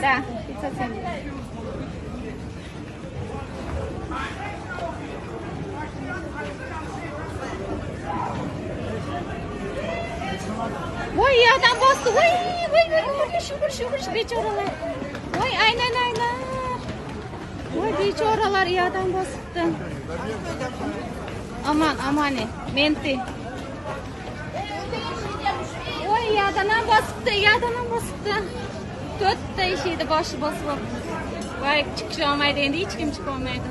Да, 570. Voy, yoqdan bosdi. Voy, voy, voy, yugurish, yugurish, yugurish, bechoralar. Voy, aynan, aynan. Voy, bechoralar yoqdan bosibdi. Aman, amani, menti. Voy, yoqdan ham bosibdi, yoqdan ham bosibdi. To'rtta eshikni boshi bosib olibdi. Voy, chiqisha olmaydi endi, hech kim chiqa olmaydi.